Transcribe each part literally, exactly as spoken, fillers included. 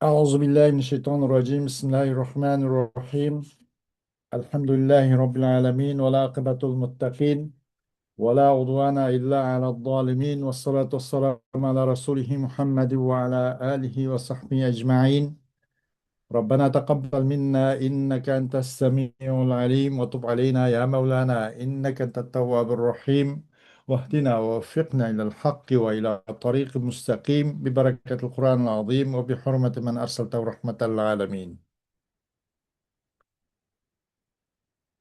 أعوذ بالله من الشيطان الرجيم. بسم الله الرحمن الرحيم. الحمد لله رب العالمين، والعاقبة للمتقين، ولا عدوان إلا على الظالمين، والصلاة والسلام على رسوله محمد وعلى آله وصحبه أجمعين. ربنا تقبل منا إنك أنت السميع العليم، وتب علينا يا مولانا إنك أنت التواب الرحيم، واهدنا ووفقنا إلى الحق وإلى طريق مستقيم ببركة القرآن العظيم وبحرمة من أرسلته رحمة للعالمين.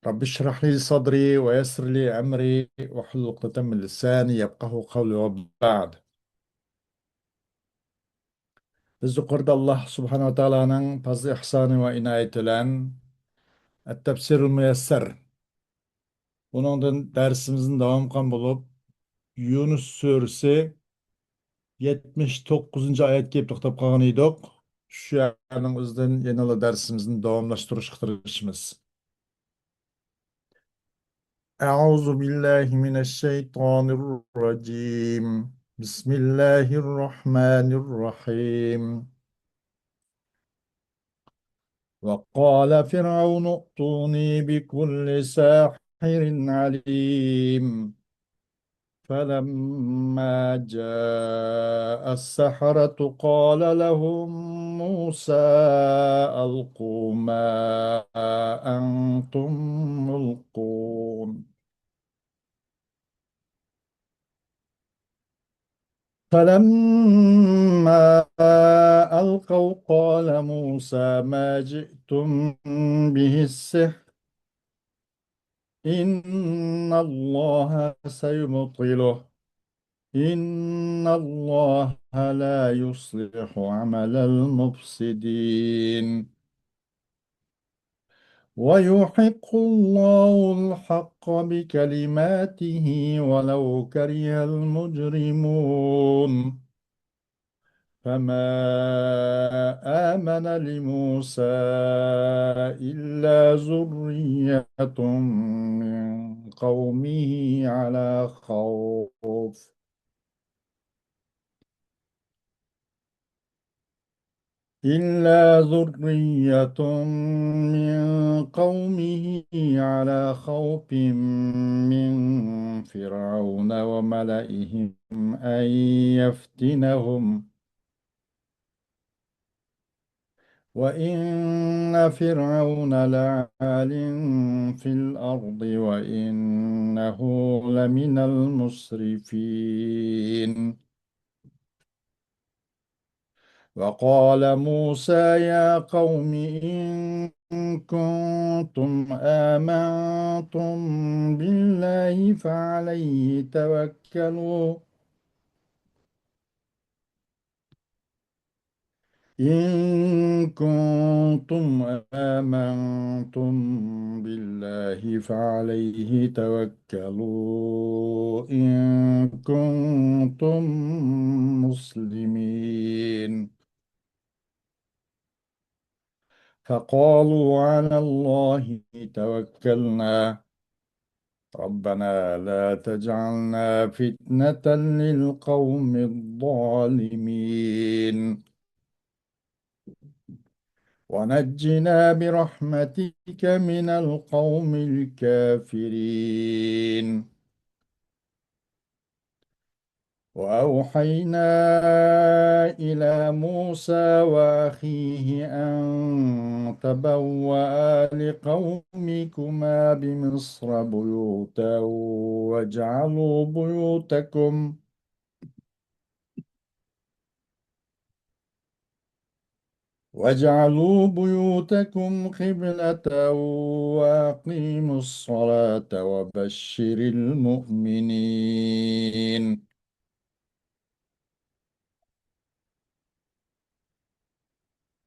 رب اشرح لي صدري ويسر لي أمري واحلل عقدة من لساني يفقهوا قولي وبعد. بىز يۇقىرىدا ئاللاھ سۇبھانەھۇ ۋە تائالانىڭ پازىل ئېھسانى ۋە ئىنايىتى بىلەن ئەت-تەپسىرۇل مۇيەسسەر، بۇنىڭدىن دەرسىمىزنى داۋام قىلغان بولۇپ، يۇنۇس سۈرىسى يەتمىش توققۇزىنچى ئايەتكە كېلىپ توختاپ قالغان ئىدۇق. شۇ يەرنىڭ ئۆزىدىن يەنىلا دەرسىمىزنى داۋاملاشتۇرۇشقا تىرىشىمىز. أعوذ بالله من الشيطان الرجيم. بسم الله الرحمن الرحيم. وقال فرعون ائتوني بكل ساحر عليم. فلما جاء السحرة قال لهم موسى ألقوا ما أنتم ملقون. فلما ألقوا قال موسى ما جئتم به السحر، إن الله سيبطله، إن الله لا يصلح عمل المفسدين. ويحق الله الحق بكلماته ولو كره المجرمون. فما آمن لموسى إلا ذرية من قومه على خوف، إلا ذرية من قومه على خوف من فرعون وملئهم أن يفتنهم، وإن فرعون لعال في الأرض وإنه لمن المسرفين. وقال موسى يا قوم إن كنتم آمنتم بالله فعليه توكلوا، إن كنتم آمنتم بالله فعليه توكلوا إن كنتم مسلمين. فقالوا على الله توكلنا ربنا لا تجعلنا فتنة للقوم الظالمين ونجنا برحمتك من القوم الكافرين. وأوحينا إلى موسى وأخيه أن تبوأ لقومكما بمصر بيوتا واجعلوا بيوتكم واجعلوا بيوتكم قبلة وأقيموا الصلاة وبشر المؤمنين.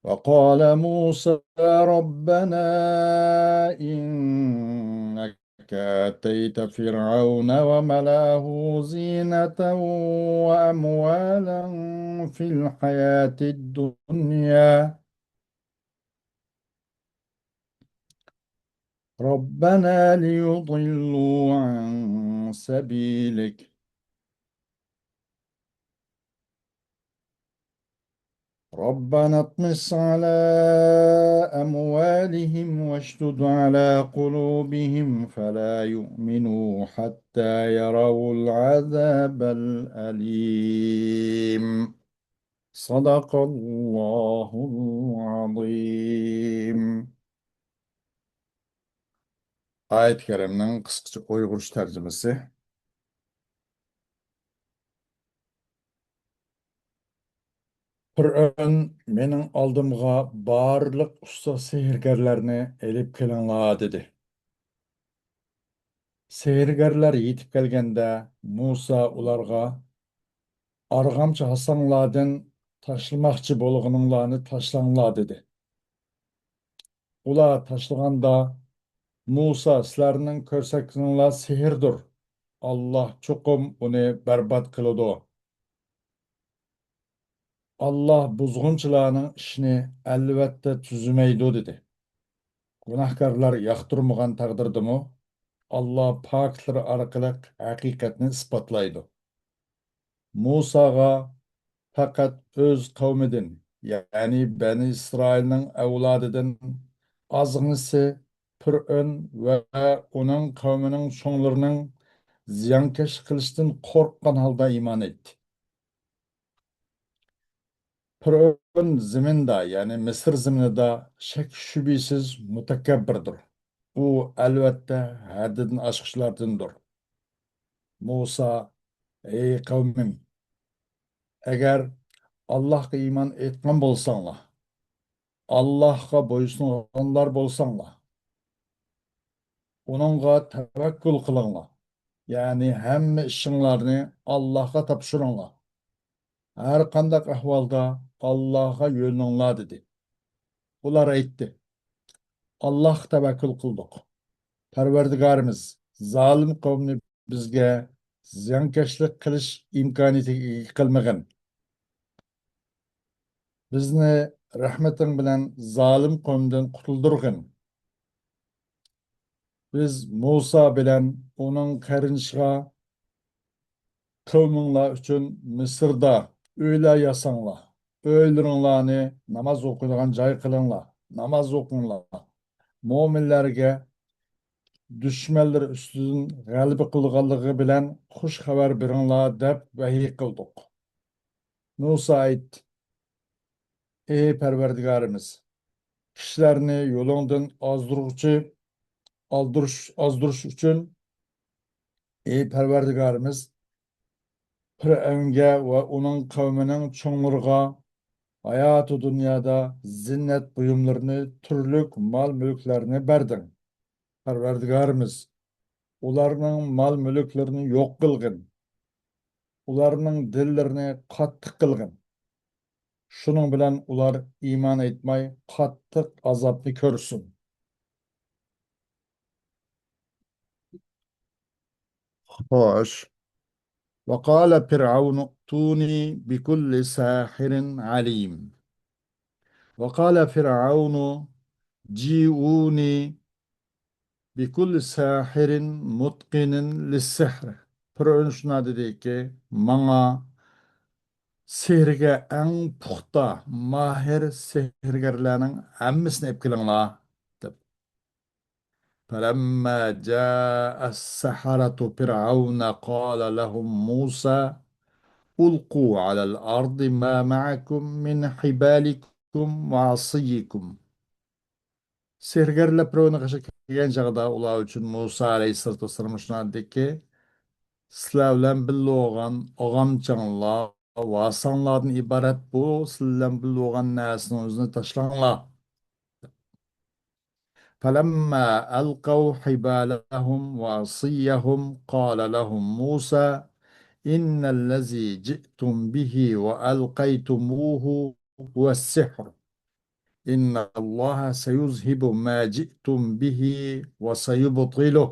وقال موسى ربنا إنك آتيت فرعون وملأه زينة وأموالا في الحياة الدنيا ربنا ليضلوا عن سبيلك ربنا اطمس على أموالهم واشدد على قلوبهم فلا يؤمنوا حتى يروا العذاب الأليم. صدق الله العظيم. ئايەت كەرىمنىڭ قىسقىچە ئۇيغۇرچە تەرجىمىسى. پىرئەۋن مېنىڭ ئالدىمغا بارلىق ئۇستا سېھىرگەرلەرنى ئېلىپ كېلىڭلار دېدى. سېھىرگەرلەر يېتىپ كەلگەندە مۇسا ئۇلارغا، ئارغامچا ھاساڭلاردىن تاشلىماقچى بولغىنىڭلارنى تاشلاڭلار دېدى. ئۇلار تاشلىغاندا، مۇسا، سىلەرنىڭ كۆرسەتكىنىڭلار سېھىردۇر. ئاللاھ چوقۇم ئۇنى بەربات قىلىدۇ. ئاللاھ بۇزغۇنچىلارنىڭ ئىشىنى ئەلۋەتتە تۈزىمەيدۇ دېدى. گۇناھكارلار ياقتۇرمىغان تەقدىردىمۇ، ئاللاھ پاكىتلىرى ئارقىلىق ھەقىقەتنى ئىسپاتلايدۇ. مۇساغا پەقەت ئۆز قەۋمىدىن، يەنى بەنى ئىسرائىلنىڭ ئەۋلادىدىن ئازغىنىسى پىرئەۋن ۋە ئۇنىڭ قەۋمىنىڭ چوڭلىرىنىڭ زىيانكەشلىك قىلىشتىن قورققان ھالدا ئىمان ئېيتتى. پىرئەۋن زېمىندا، يەنى مىسىر زېمىنىدا شەك-شۈبھىسىز مۇتەكەببىردۇر. ئۇ، ئەلۋەتتە، ھەددىدىن ئاشقۇچىلاردىندۇر. مۇسا، ئەي قەۋمىم، ئەگەر ئاللاھقا ئىمان ئېيتقان بولساڭلار، ئاللاھقا بويسۇنغانلار بولساڭلار، ئۇنىڭغا تەۋەككۈل قىلىڭلار، يەنى ھەممە ئىشىڭلارنى ئاللاھقا تاپشۇرۇڭلار. ھەر قانداق ئەھۋالدا ئاللاھقا يۆلىنىڭلار دېدى. ئۇلار ئېيتتى، ئاللاھقا تەۋەككۈل قىلدۇق. پەرۋەردىگارىمىز، زالىم قەۋمنى بىزگە زىيانكەشلىك قىلىش ئىمكانىيىتىگە ئىگە قىلمىغىن. بىزنى رەھمىتىڭ بىلەن زالىم قەۋمدىن قۇتۇلدۇرغىن. بىز مۇسا بىلەن ئۇنىڭ قېرىندىشىغا، قەۋمىڭلار ئۈچۈن مىسىردا ئۆيلەر ياساڭلار، ئۆيلىرىڭلارنى ناماز ئوقۇيدىغان جاي قىلىڭلار، ناماز ئوقۇڭلار. مۆمىنلەرگە دۈشمەنلىرى ئۈستىدىن غەلىبە قىلغانلىقى بىلەن خۇش خەۋەر بېرىڭلار دەپ ۋەھىي قىلدۇق. مۇسا ئېيتتى، ئى پەرۋەردىگارىمىز، كىشىلەرنى يولۇڭدىن ئازدۇرغۇچى، ئالدۇرۇش، ئازدۇرۇش ئۈچۈن، ئى پەرۋەردىگارىمىز، پىرئەۋنگە ۋە ئۇنىڭ قەۋمىنىڭ چوڭلىرىغا ھاياتى دۇنيادا زىننەت بۇيۇملىرىنى، تۈرلۈك مال-مۈلۈكلەرنى بەردىڭ. پەرۋەردىگارىمىز، ئۇلارنىڭ مال-مۈلۈكلىرىنى يوق قىلغىن. ئۇلارنىڭ دىللىرىنى قاتتىق قىلغىن. شۇنىڭ بىلەن ئۇلار ئىمان ئېيتماي، قاتتىق ئازابنى كۆرسۇن. خوش. وقال فرعون ائتوني بكل ساحر عليم. وقال فرعون جيئوني بكل ساحر متقن للسحر. پىرئەۋن شۇنداق دېدىكى، ماڭا سېھىرگە ئەڭ پۇختا، ماھىر سېھىرگەرلەرنىڭ ھەممىسىنى ئېلىپ كېلىڭلار، دەپ. فلما جاء السحرة فرعون قال لهم موسى ألقوا على الأرض ما معكم من حبالكم وعصيكم. سېھىرگەرلەر پىرئەۋننىڭ قېشىغا كەلگەن چاغدا ئۇلار ئۈچۈن مۇسا ئەلەيھىسسالاتۇ ۋەسسالام شۇنداق دېدىكى، سىلەر بىلەن بىللە بولغان ئاغامچاڭلار، ۋاساڭلاردىن ئىبارەت بۇ سىلەر بىلەن بىللە بولغان نەرسىنىڭ ئۆزىنى تاشلاڭلار. فلما ألقوا حبالهم وعصيهم قال لهم موسى إن الذي جئتم به وألقيتموه هو السحر إن الله سيذهب ما جئتم به وسيبطله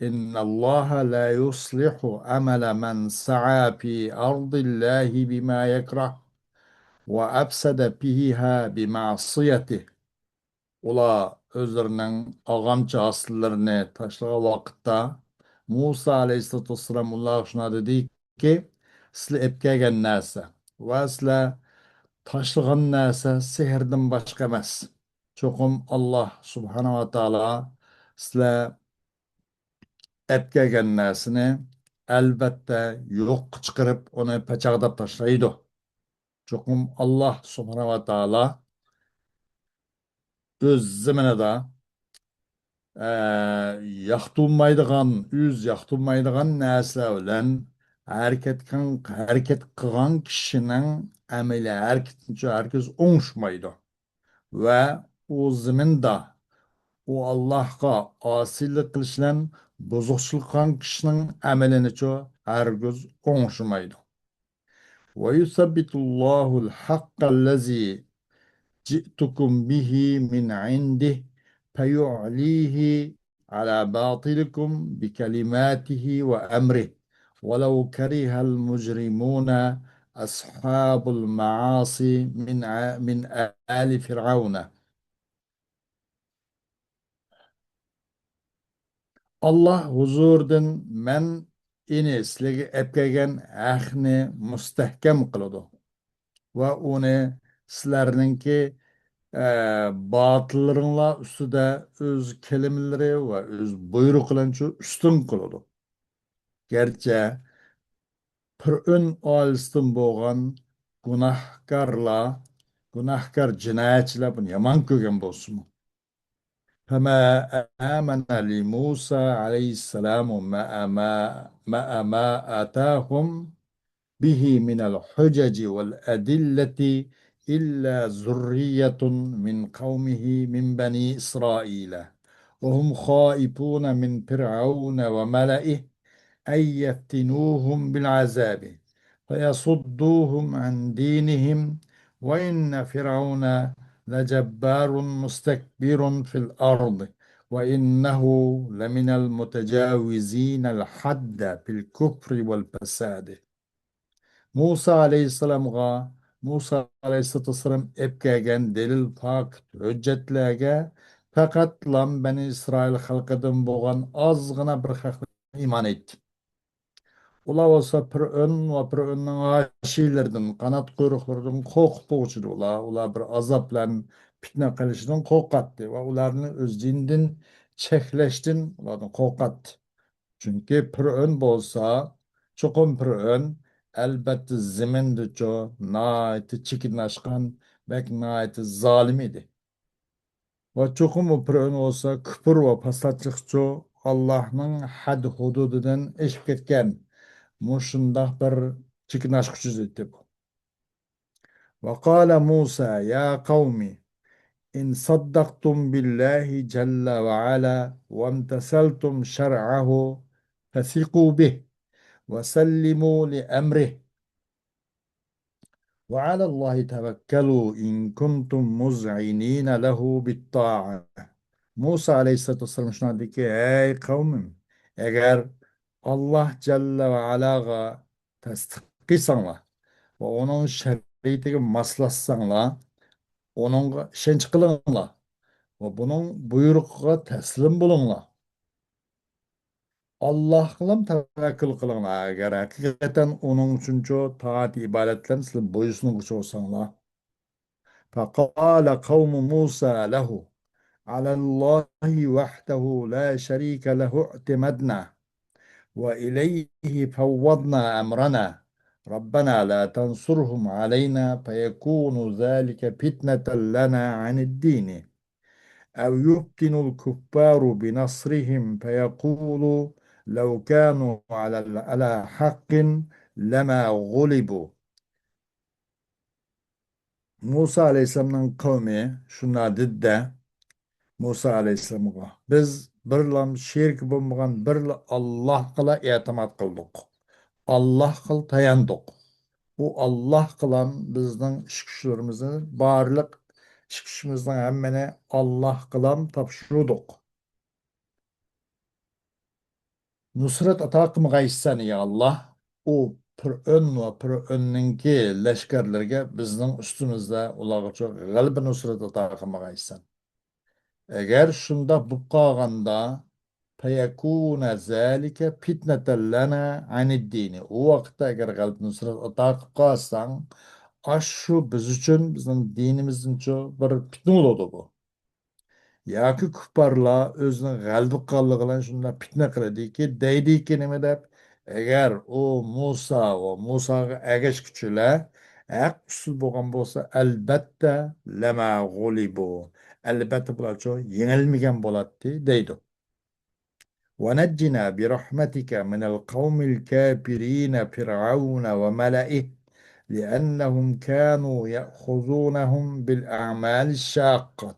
إن الله لا يصلح عمل من سعى في أرض الله بما يكره وأفسد فيها بمعصيته. ئۇلار ئۆزلىرىنىڭ ئاغامچا ھاسىللىرىنى تاشلىغان ۋاقىتتا، مۇسا ئەلەيھىسسالاتۇ ۋەسسالام ئۇلارغا شۇنداق دېدىكى، سىلەر ئېلىپ كەلگەن نەرسە ۋە سىلەر تاشلىغان نەرسە سېھىردىن باشقا ئەمەس. چوقۇم ئاللاھ سۇبھانەھۇ ۋە تائالا سىلەر ئەپكەلگەن نەرسىنى ئەلۋەتتە يوققا چىقىرىپ، ئۇنى پاچاقلاپ تاشلايدۇ. چوقۇم ئاللاھ سۇبھانەھۇ ۋە تائالا ئۆز زېمىنىدا، ئە، ياقتۇرمايدىغان، ئۆزى ياقتۇرمايدىغان نەرسىلەر بىلەن ھەرىكەت قىلغان، ھەرىكەت قىلغان كىشىنىڭ ئەمەلىي ھەرىكىتىچۇ ھەرگىز ئوڭشىمايدۇ. ۋە ئۇ زېمىندا ئۇ ئاللاھقا ئاسىيلىق قىلىش بىلەن بۇزۇقچىلىق قىلغان كىشىنىڭ ئەمىلىنىچۇ ھەرگىز ئوڭشىمايدۇ. ويثبت الله الحق الذي جئتكم به من عنده فيعليه على باطلكم بكلماته وأمره ولو كره المجرمون أصحاب المعاصي من ع- من آل فرعون. ئاللاھ ھۇزۇرىدىن مەن ئېنى سىلەرگە ئەپكەلگەن ھەقنى مۇستەھكەم قىلىدۇ ۋە ئۇنى سىلەرنىڭكى، ئە، باتىللىرىڭلار ئۈستىدە ئۆز كەلىمىلىرى ۋە ئۆز بۇيرۇقى بىلەنچۇ ئۈستۈن قىلىدۇ. گەرچە پىرئۆن ئائىلىسىدىن بولغان گۇناھكارلار، گۇناھكار جىنايەتچىلەر بۇنى يامان كۆرگەن بولسىمۇ. فما آمن لموسى عليه السلام مع ما، مع ما أتاهم به من الحجج والأدلة إلا ذرية من قومه من بني إسرائيل وهم خائفون من فرعون وملئه أن يفتنوهم بالعذاب فيصدوهم عن دينهم وإن فرعون لجبار مستكبر في الأرض وإنه لمن المتجاوزين الحد في الكفر والفساد. مۇسا ئەلەيھىسسالامغا، مۇسا ئەلەيھىسسالاتۇ ۋەسسالام ئەپكەلگەن دەلىل، پاكىت، ھۆججەتلەرگە پەقەتلا بەنى ئىسرائىل خەلقىدىن بولغان ئازغىنا بىر خەق ئىمان ئېيتتى. ئۇلار بولسا پىرئۆن ۋە پىرئۆننىڭ ھاشىيلىرىدىن، قانات قۇيرۇقلىرىدىن قورقۇپ بولغۇچىدى. ئۇلار، ئۇلار بىر ئازاب بىلەن پىتنە قىلىشىدىن قورقاتتى ۋە ئۇلارنى ئۆز دىنىدىن چەكلەشتىن ئۇلاردىن قورقاتتى. چۈنكى پىرئۆن بولسا، چوقۇم پىرئۆن، ئەلبەتتە، زېمىندىچۇ ناھايىتى چېكىنىپ ئاشقان، بەك ناھايىتى زالىم ئىدى. ۋە چوقۇم ئۇ پىرئۆن بولسا كۇپۇر ۋە پاساتچىلىقچۇ، ئاللاھنىڭ ھەد-ھۇدۇدىدىن ئېشىپ كەتكەن مۇشۇنداق بىر چېكىنىپ ئاشقۇچى ئىدى بۇ. وقال موسى يا قوم إن صدقتم بالله جل وعلا وامتثلتم شرعه فثقوا به وسلموا لأمره وعلى الله توكلوا إن كنتم مذعنين له بالطاعة. مۇسا ئەلەيھىسسالاتۇ ۋەسسالام شۇنداق دېدىكى، ھەي قەۋمىم، ئەگەر ئاللاھ جەللە ۋە ئالاغا تەستىق قىلساڭلار ۋە ئۇنىڭ شەرىئىتىگە ماسلاشساڭلار، ئۇنىڭغا ئىشەنچ قىلىڭلار ۋە بۇنىڭ بۇيرۇقىغا تەسلىم بولۇڭلار. ئاللاھقىلام تەۋەككۈل قىلىڭلار، ئەگەر ھەقىقەتەن ئۇنىڭ ئۈچۈنچۇ تائەت-ئىبادەت بىلەن سىلەر بويسۇنغۇچى بولساڭلار. فقال قوم موسى له على الله وحده لا شريك له اعتمدنا وإليه فوضنا أمرنا ربنا لا تنصرهم علينا فيكون ذلك فتنة لنا عن الدين أو يفتن الكفار بنصرهم فيقولوا لو كانوا على، على حق لما غلبوا. مۇسا ئەلەيھىسسالامنىڭ قەۋمى شۇنداق دېدى-دە، مۇسا ئەلەيھىسسالامغا، بىز بىرلام شېرىكى بولمىغان بىرلا ئاللاھقىلا ئېتىماد قىلدۇق. ئاللاھقىلا تاياندۇق. ئۇ ئاللاھقىلام بىزنىڭ ئىش-كۈچلىرىمىزنى، بارلىق ئىش-كۈچىمىزنىڭ ھەممىنى ئاللاھقىلام تاپشۇردۇق. نۇسرەت ئاتا قىلمىغايسەن، يا ئاللاھ. ئۇ پىرئۆن ۋە پىرئۆننىڭكى لەشكەرلىرىگە بىزنىڭ ئۈستىمىزدە ئۇلارغىچۇ غەلىبە نۇسرەت ئاتا قىلمىغايسەن. ئەگەر شۇنداق بولۇپ قالغاندا، فيكون ذلك فتنة لنا عن الدين. ئۇ ۋاقىتتا ئەگەر غەلىبە نۇسرەت ئاتا قىلىپ قالساڭ، ئاشۇ بىز ئۈچۈن، بىزنىڭ دىنىمىزنىچۇ بىر پىتنە بولىدۇ بۇ. ياكى كۇپپارلار ئۆزىنىڭ غەلىبە قىلغانلىقى بىلەن شۇنداق پىتنە قىلىدىكى، دەيدىكى نېمە دەپ، ئەگەر ئۇ مۇسا ۋە مۇساغا ئەگەشكۈچىلەر ھەق ئۈستىدە بولغان بولسا، ئەلبەتتە، لەما غۇلىبۇ، ئەلبەتتە بۇلارچۇ يېڭىلمىگەن بولاتتى دەيدۇ. ونجنا برحمتك من القوم الكافرين فرعون وملئه لأنهم كانوا يأخذونهم بالأعمال الشاقة.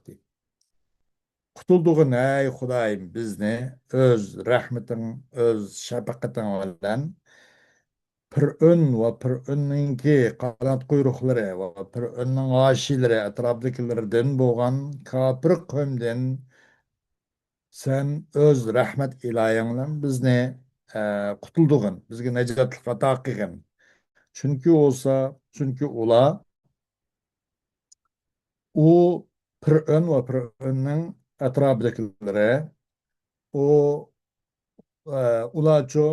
قۇتۇلدۇرغىن، ئەي خۇدايىم، بىزنى ئۆز رەھمىتىڭ، ئۆز شەپقىتىڭ بىلەن پىرئون ۋە پىرئوننىڭكى قانات قۇيرۇقلىرى ۋە پىرئوننىڭ ھاشىيلىرى ئەتراپىدىكىلىرىدىن بولغان كاپىر قەۋمدىن سەن ئۆز رەھمەت ئىلاھىڭ بىلەن بىزنى، ئە، قۇتۇلدۇرغىن، بىزگە ناجاتلىق ئاتا قىلغىن. چۈنكى بولسا، چۈنكى ئۇلار، ئۇ پىرئون ۋە پىرئوننىڭ ئەتراپىدىكىلىرى، ئۇ، ئە، ئۇلارچۇ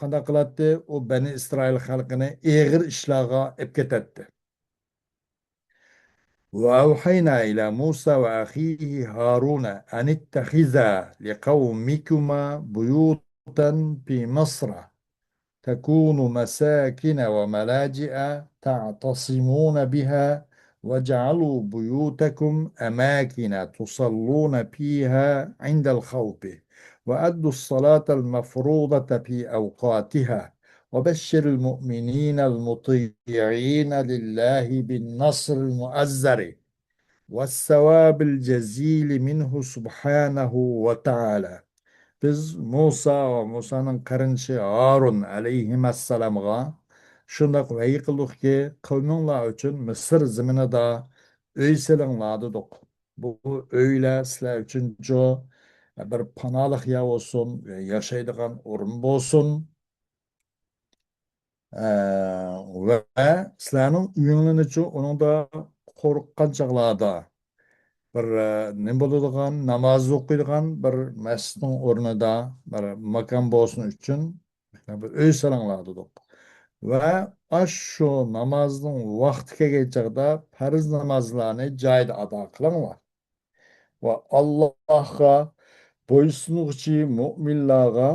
قانداق قىلاتتى؟ ئۇ بەنى ئىسرائىل خەلقىنى ئېغىر ئىشلارغا ئېلىپ كېتەتتى. وأوحينا إلى موسى وأخيه هارون أن اتخذا لقومكما بيوتا في مصر تكون مساكن وملاجئ تعتصمون بها واجعلوا بيوتكم أماكن تصلون فيها عند الخوف وأدوا الصلاة المفروضة في أوقاتها وبشر المؤمنين المطيعين لله بالنصر المؤزر والثواب الجزيل منه سبحانه وتعالى. بىز مۇسا ۋە مۇسانىڭ قېرىندىشى ھارۇن ئەلەيھىمەسسالامغا شۇنداق ۋەھىي قىلدۇقكى، قەۋمىڭلار ئۈچۈن مىسىر زېمىنىدا ئۆي سېلىڭلار دېدۇق. بۇ ئۆيلەر سىلەر ئۈچۈنچۇ بىر پاناھلىق يەر بولسۇن، ياشايدىغان ئورۇن بولسۇن. ئە، ۋە سىلەرنىڭ ئۆيۈڭلارنىچۇ ئۇنىڭدا قورققان چاغلاردا بىر، ئە، نېمە بولىدىغان، ناماز ئوقۇيدىغان بىر مەسچىتنىڭ ئورنىدا بىر ماكان بولسۇن ئۈچۈن بىر ئۆي سېلىڭلار دېدۇق. ۋە ئاشۇ نامازنىڭ ۋاقتى كەلگەن چاغدا پەرز نامازلارنى جايىدا ئادا قىلىڭلار. ۋە ئاللاھقا بويسۇنغۇچى مۆمىنلارغا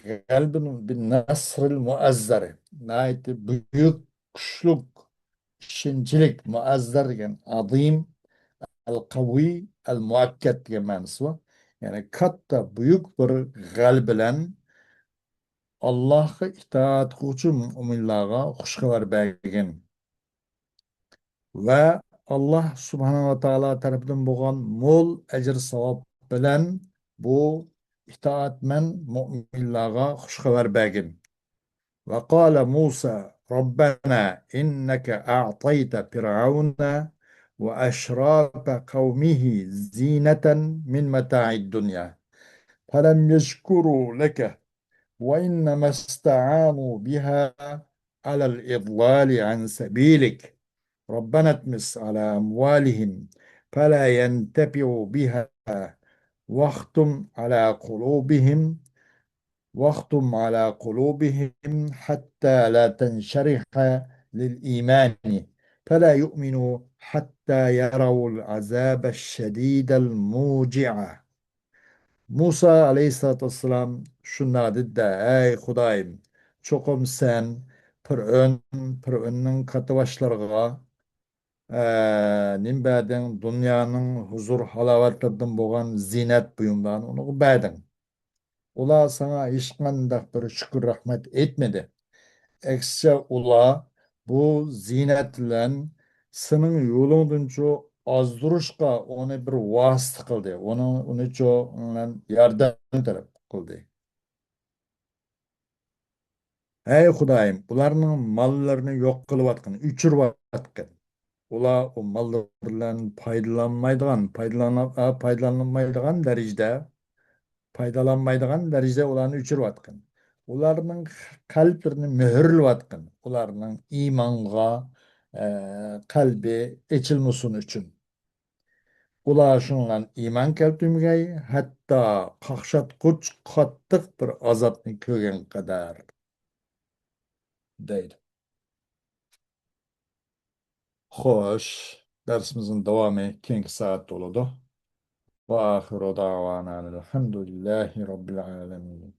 غەلىبىنى بىننەسرىل مۇئەززەر، ناھايىتى بۈيۈك، كۈچلۈك، ئىشەنچلىك، مۇئەززەر دېگەن ئازىم، ئەل قەۋىي، ئەل مۇئەككەد دېگەن مەنىسى بار. يەنى كاتتا، بۈيۈك بىر غەلىبە بىلەن ئاللاھقا ئىتائەت قىلغۇچى مۆمىنلارغا خۇش خەۋەر بەرگىن. ۋە ئاللاھ سۇبھانەھۇ ۋە تائالا تەرىپىدىن بولغان مول ئەجىر-ساۋاب بىلەن بۇ ئىتائەتمەن مۆمىنلارغا خۇش خەۋەر بەرگىن. وقال موسى ربنا إنك أعطيت فرعون وأشراف قومه زينة من متاع الدنيا فلم يشكروا لك وإنما استعانوا بها على الإضلال عن سبيلك ربنا اطمس على أموالهم فلا ينتفعوا بها واختم على قلوبهم واختم على قلوبهم حتى لا تنشرح للإيمان فلا يؤمنوا حتى يروا العذاب الشديد الموجع. مۇسا ئەلەيھىسسالاتۇ ۋەسسالام شۇنداق دېدى-دە، ئەي خۇدايىم، چوقۇم سەن پىرئون، پىرئوننىڭ كاتتىباشلىرىغا، ئە، نېمە بەردىڭ؟ دۇنيانىڭ ھۇزۇر-ھالاۋەتلىرىدىن بولغان زىننەت بۇيۇملارنى ئۇنىڭغا بەردىڭ. ئۇلار ساڭا ھېچقانداق بىر شۈكۈر-رەھمەت ئېيتمىدى. ئەكسىچە، ئۇلار بۇ زىننەت بىلەن سېنىڭ يولۇڭدىنچۇ ئازدۇرۇشقا ئۇنى بىر ۋاسىتە قىلدى. ئۇنىڭ، ئۇنىچۇ ياردەم تەلەپ قىلدى. ھەي خۇدايىم، ئۇلارنىڭ ماللىرىنى يوق قىلىۋاتقىن، ئۆچۈرۈۋاتقىن. ئۇلار ئۇ ماللىرى بىلەن پايدىلانمايدىغان، پايدىلانما-، ئا، پايدىلانمايدىغان دەرىجىدە، پايدىلانمايدىغان دەرىجىدە ئۇلارنى ئۆچۈرۈۋاتقىن. ئۇلارنىڭ قەلبلىرىنى مۆھۈرلىۋاتقىن. ئۇلارنىڭ ئىمانغا، ئە، قەلبى ئېچىلمىسۇن ئۈچۈن. ئۇلار شۇنىڭغا ئىمان كەلتۈرمىگەي، ھەتتا قاقشاتقۇچ قاتتىق بىر ئازابنى كۆرگەن قەدەر، دەيدۇ. خوش، دەرسىمىزنىڭ داۋامى كېيىنكى سائەتتە بولىدۇ. وآخر دعوانا أن الحمد لله رب العالمين.